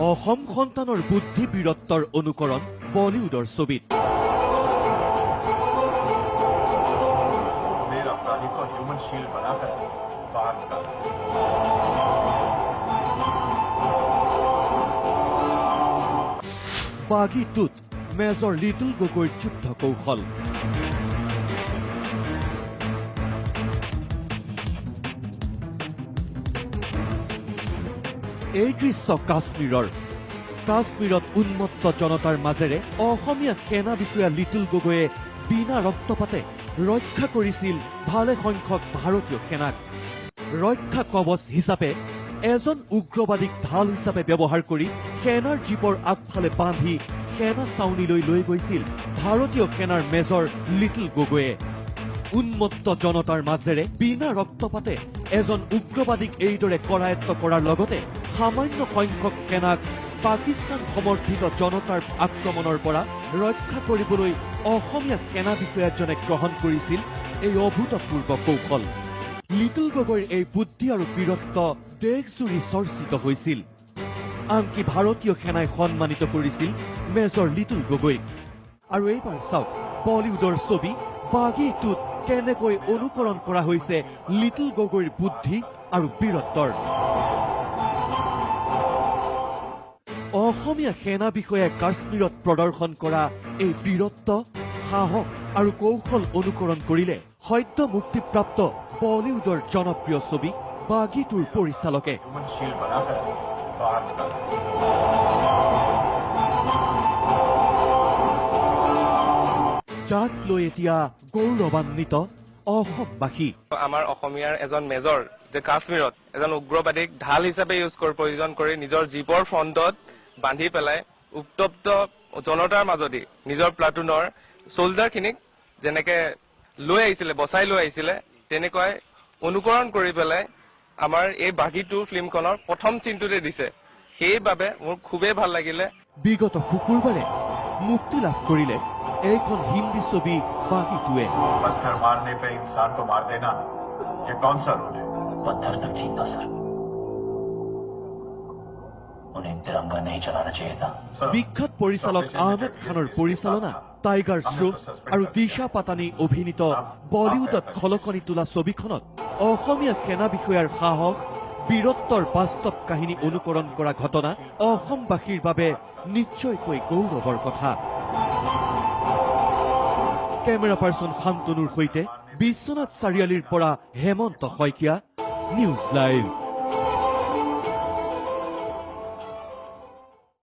অসম সন্তানৰ বুদ্ধি বীৰত্বৰ অনুকৰণ বলিউডৰ ছবিত। বাগীটোত মেজৰ লিটল গগৈৰ যুদ্ধ কৌশল। এই দৃশ্য কাশ্মীৰৰ। কাশ্মীৰত উন্মত্ত জনতাৰ মাজেৰে অসমীয়া সেনা বিষয়া লিটল গগৈয়ে বিনা ৰক্তপাতে ৰক্ষা কৰিছিল ভালে সংখ্যক ভাৰতীয় সেনাক। ৰক্ষা কৱচ হিচাপে এজন উগ্ৰবাদীক ঢাল হিচাপে ব্যৱহাৰ কৰি সেনাৰ জীপৰ আগফালে বান্ধি সেনা ছাউনীলৈ লৈ গৈছিল ভাৰতীয় সেনাৰ মেজৰ লিটল গগৈয়ে। উন্মত্ত জনতাৰ মাজেৰে বিনা ৰক্তপাতে এজন উগ্ৰবাদীক এইদৰে কৰায়ত্ব কৰাৰ লগতে সামান্য সংখ্যক সেনাক পাকিস্তান সমৰ্থিত জনতাৰ আক্ৰমণৰ পৰা ৰক্ষা কৰিবলৈ অসমীয়া সেনা বিষয়াজনে গ্ৰহণ কৰিছিল এই অভূতপূৰ্ব কৌশল। লিটল গগৈৰ এই বুদ্ধি আৰু বীৰত্ব দেশজুৰি চৰ্চিত হৈছিল। আনকি ভাৰতীয় সেনাই সন্মানিত কৰিছিল মেজৰ লিটল গগৈক। আৰু এইবাৰ চাওক বলিউডৰ ছবি বাগীটোত কেনেকৈ অনুকৰণ কৰা হৈছে লিটল গগৈৰ বুদ্ধি আৰু বীৰত্বৰ। অসমীয়া সেনা বিষয়াই কাশ্মীৰত প্ৰদৰ্শন কৰা এই বীৰত্ব, সাহস আৰু কৌশল অনুকৰণ কৰিলে সদ্য মুক্তিপ্ৰাপ্ত বলিউডৰ জনপ্ৰিয় ছবি বাগীটোৰ পৰিচালকে। যাক লৈ এতিয়া গৌৰৱান্বিত অসমবাসী। আমাৰ অসমীয়াৰ এজন মেজৰ যে কাশ্মীৰত এজন উগ্ৰবাদীক ঢাল হিচাপে ইউজ কৰি প্ৰয়োজন কৰি নিজৰ জীপৰ ফ্ৰণ্টত বান্ধি পেলাই উত্তপ্ত জনতাৰ মাজদি নিজৰ প্লাটুনৰ চ'লজাৰখিনিক যেনেকে লৈ আহিছিলে, বচাই লৈ আহিছিলে, তেনেকুৱাই অনুকৰণ কৰি পেলাই আমাৰ এই বাগীটো ফিল্মখনৰ প্ৰথম চিনটোতে দিছে। সেইবাবে মোৰ খুবেই ভাল লাগিলে। বিগত শুকুৰবাৰে মুক্তি লাভ কৰিলে এইখন হিন্দী ছবি বাগীটোৱে। पत्थर मारने पे इंसान को मार देना ये कौन सा रूल है? पत्थर तक ठीक था सर, उन्हें तिरंगा नहीं जलाना चाहिए था। বিখ্যাত পৰিচালক আহমেদ খানৰ পৰিচালনা, টাইগাৰ শ্ৰফ আৰু দিশা পাটানী অভিনীত বলিউডত খলকনি তোলা ছবিখনত অসমীয়া সেনা বিষয়াৰ সাহস, বীৰত্বৰ বাস্তৱ কাহিনী অনুকৰণ কৰা ঘটনা অসমবাসীৰ বাবে নিশ্চয়কৈ গৌৰৱৰ কথা। কেমেৰা পাৰ্চন শান্তনুৰ সৈতে বিশ্বনাথ চাৰিআলিৰ পৰা হেমন্ত শইকীয়া, নিউজ লাইভ।